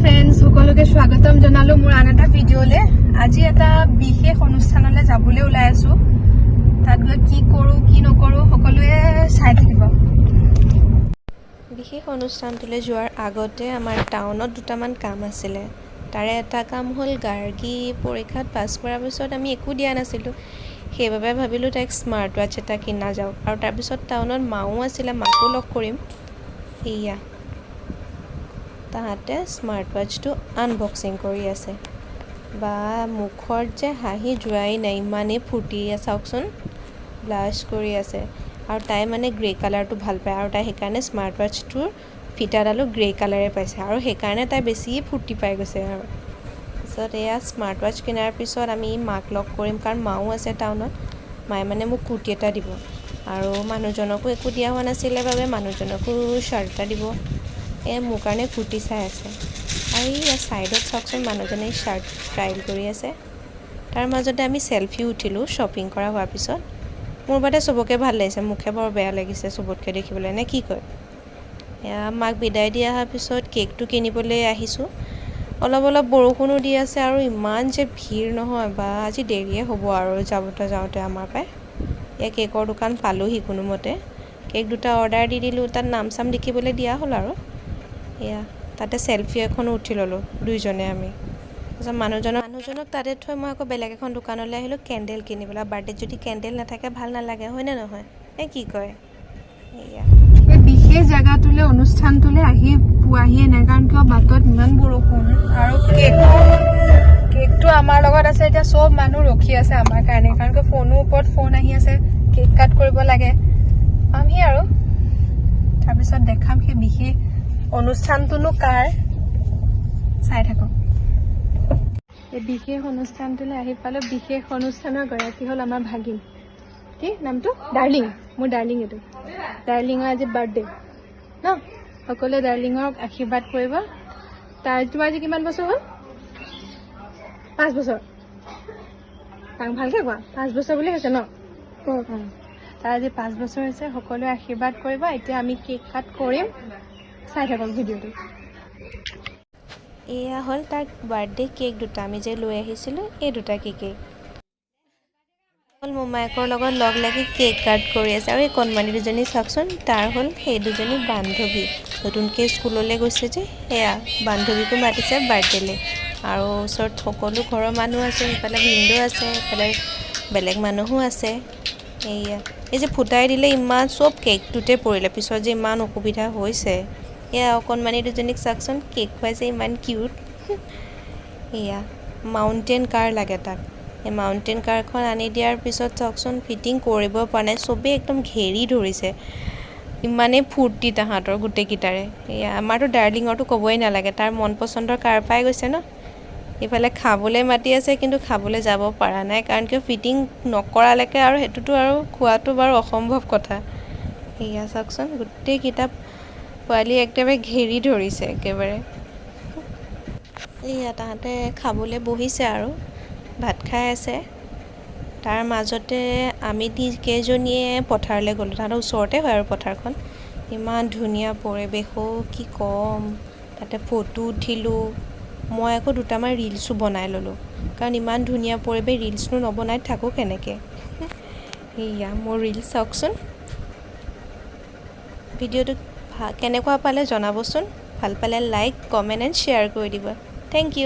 Friends, সকলোকে স্বাগতম জনালো মোৰ আন এটা ভিডিঅ'লৈ। আজি এটা বিশেষ অনুষ্ঠানলৈ যাবলৈ ওলাই আছো। তাত গৈ কি কৰোঁ, কি নকৰোঁ, সকলোৱে চাই থাকিব। বিশেষ অনুষ্ঠানটোলৈ যোৱাৰ আগতে আমাৰ টাউনত দুটামান কাম আছিলে। তাৰে এটা কাম হ'ল, গাৰ্গী পৰীক্ষাত পাছ কৰাৰ পিছত আমি একো দিয়া নাছিলোঁ। সেইবাবে ভাবিলোঁ তাইক স্মাৰ্ট ৱাটচ এটা কিনা যাওক। আৰু তাৰপিছত টাউনত মাও আছিলে, মাকো লগ কৰিম। এয়া তাহাঁতে স্মাৰ্ট ৱাটচটো আনবক্সিং কৰি আছে। বা, মুখত যে হাঁহি যোৱাই নাই, ইমানেই ফূৰ্তি। চাওকচোন, ব্লাছ কৰি আছে। আৰু তাই মানে গ্ৰে কালাৰটো ভাল পায় আৰু তাই সেইকাৰণে স্মাৰ্ট ৱাটচটোৰ ফিটাডালো গ্ৰে কালাৰে পাইছে আৰু সেইকাৰণে তাই বেছি ফূৰ্তি পাই গৈছে। আৰু তাৰপিছত এয়া স্মাৰ্ট ৱাটচ কিনাৰ পিছত আমি মাক লগ কৰিম, কাৰণ মাও আছে টাউনত। মায়ে মানে মোক কুৰ্তি এটা দিব আৰু মানুহজনকো একো দিয়া হোৱা নাছিলে বাবে মানুহজনকো শ্বাৰ্ট এটা দিব। এই মোৰ কাৰণে কুৰ্তি চাই আছে। আৰু এই ছাইডত চাওকচোন, মানুহজনে শ্বাৰ্ট ট্ৰাইল কৰি আছে। তাৰ মাজতে আমি চেলফিও উঠিলোঁ শ্বপিং কৰা হোৱাৰ পিছত। মোৰ বাদে চবকে ভাল লাগিছে, মোকহে বৰ বেয়া লাগিছে চবতকৈ দেখিবলৈ, নে কি কয়? এয়া মাক বিদায় দি অহাৰ পিছত কেকটো কিনিবলৈ আহিছোঁ। অলপ অলপ বৰষুণো দি আছে আৰু ইমান যে ভিৰ নহয় বা, আজি দেৰিয়ে হ'ব আৰু যাওঁতে যাওঁতে আমাৰ পাই। এয়া কেকৰ দোকান পালোহি কোনোমতে। কেক দুটা অৰ্ডাৰ দি দিলোঁ, তাত নাম চাম লিখিবলৈ দিয়া হ'ল। আৰু এয়া তাতে চেলফি এখনো উঠি ল'লোঁ দুইজনে আমি। তাৰপিছত মানুহজনক তাতে থৈ মই আকৌ বেলেগ এখন দোকানলৈ আহিলোঁ কেণ্ডেল কিনিবলৈ। বাৰ্থডেত যদি কেণ্ডেল নাথাকে, ভাল নালাগে, হয়নে নহয়, নে কি কয়? এয়া এই বিশেষ জেগাটোলৈ, অনুষ্ঠানটোলৈ আহি পোৱাহিয়ে নাই, কাৰণ কিয় বাটত ইমান বৰষুণ আৰু কেকটো আমাৰ লগত আছে। এতিয়া চব মানুহ ৰখি আছে আমাৰ কাৰণে, কাৰণ কিয় ফোনৰ ওপৰত ফোন আহি আছে, কেক কাট কৰিব লাগে। পামহি আৰু তাৰপিছত দেখাম সেই বিশেষ অনুষ্ঠানটোনো কাৰ, চাই থাকক। এই বিশেষ অনুষ্ঠানটোলৈ আহি পালো। বিশেষ অনুষ্ঠানৰ গৰাকী হ'ল আমাৰ ভাগিন। কি নামটো? ডাৰ্লিং। মোৰ ডাৰ্লিং। এইটো ডাৰ্লিঙৰ আজি বাৰ্থডে ন। সকলোৱে ডাৰ্লিঙক আশীৰ্বাদ কৰিব। তাৰ তোমাৰ আজি কিমান বছৰ হ'ল? 5 বছৰ। তাক ভালকে কোৱা, 5 বছৰ বুলি কৈছে ন? তাৰ আজি 5 বছৰ হৈছে। সকলোৱে আশীৰ্বাদ কৰিব। এতিয়া আমি কেক কাট কৰিম, চাই থাকক ভিডিঅ'টো। এয়া হ'ল তাৰ বাৰ্থডে কেক দুটা, আমি যে লৈ আহিছিলোঁ এই দুটা কেকেই হ'ল। মোমায়েকৰ লগত লগ লাগি কেক কাট কৰি আছে। আৰু এই কণমানি দুজনী চাওকচোন, তাৰ হ'ল সেই দুজনী বান্ধৱী। নতুনকৈ স্কুললৈ গৈছে যে, সেয়া বান্ধৱীকো মাতিছে বাৰ্থডেলৈ। আৰু ওচৰত সকলো ঘৰৰ মানুহ আছে, সেইফালে ভিনদেউ আছে, এইফালে বেলেগ মানুহো আছে। এয়া এই যে ফুটাই দিলে, ইমান চব কেকটোতে পৰিলে, পিছত যে ইমান অসুবিধা হৈছে। এয়া অকণমানি দুজনীক চাওকচোন, কেক খুৱাইছে, ইমান কিউট। এয়া মাউণ্টেইন কাৰ লাগে তাক। এই মাউণ্টেইন কাৰখন আনি দিয়াৰ পিছত চাওকচোন, ফিটিং কৰিব পৰা নাই, চবেই একদম ঘেৰি ধৰিছে। ইমানেই ফূৰ্তি তাহাঁতৰ গোটেইকেইটাৰে। এয়া আমাৰতো ডাৰ্লিঙৰতো ক'বই নালাগে, তাৰ মন পচন্দৰ কাৰ পাই গৈছে ন। ইফালে খাবলৈ মাতি আছে, কিন্তু খাবলৈ যাব পৰা নাই, কাৰণ কিয় ফিটিং নকৰালৈকে আৰু সেইটোতো আৰু খোৱাটো বাৰু অসম্ভৱ কথা। এয়া চাওকচোন, গোটেইকেইটা পোৱালি একেবাৰে ঘেৰি ধৰিছে একেবাৰে। এয়া তাহাঁতে খাবলৈ বহিছে আৰু ভাত খাই আছে। তাৰ মাজতে আমি কেইজনীয়ে পথাৰলৈ গ'লোঁ। তাহাঁতৰ ওচৰতে হয় আৰু পথাৰখন। ইমান ধুনীয়া পৰিৱেশ অ', কি ক'ম! তাতে ফটো উঠিলোঁ মই, আকৌ দুটামান ৰিলচো বনাই ল'লোঁ, কাৰণ ইমান ধুনীয়া পৰিৱেশ, ৰিলচনো নবনাই থাকোঁ কেনেকৈ? এয়া মোৰ ৰিলচ চাওকচোন। ভিডিঅ'টো কেনেকুৱা পালে জনাবচোন। ভাল পালে লাইক, কমেণ্ট এণ্ড শ্বেয়াৰ কৰি দিব। Thank U.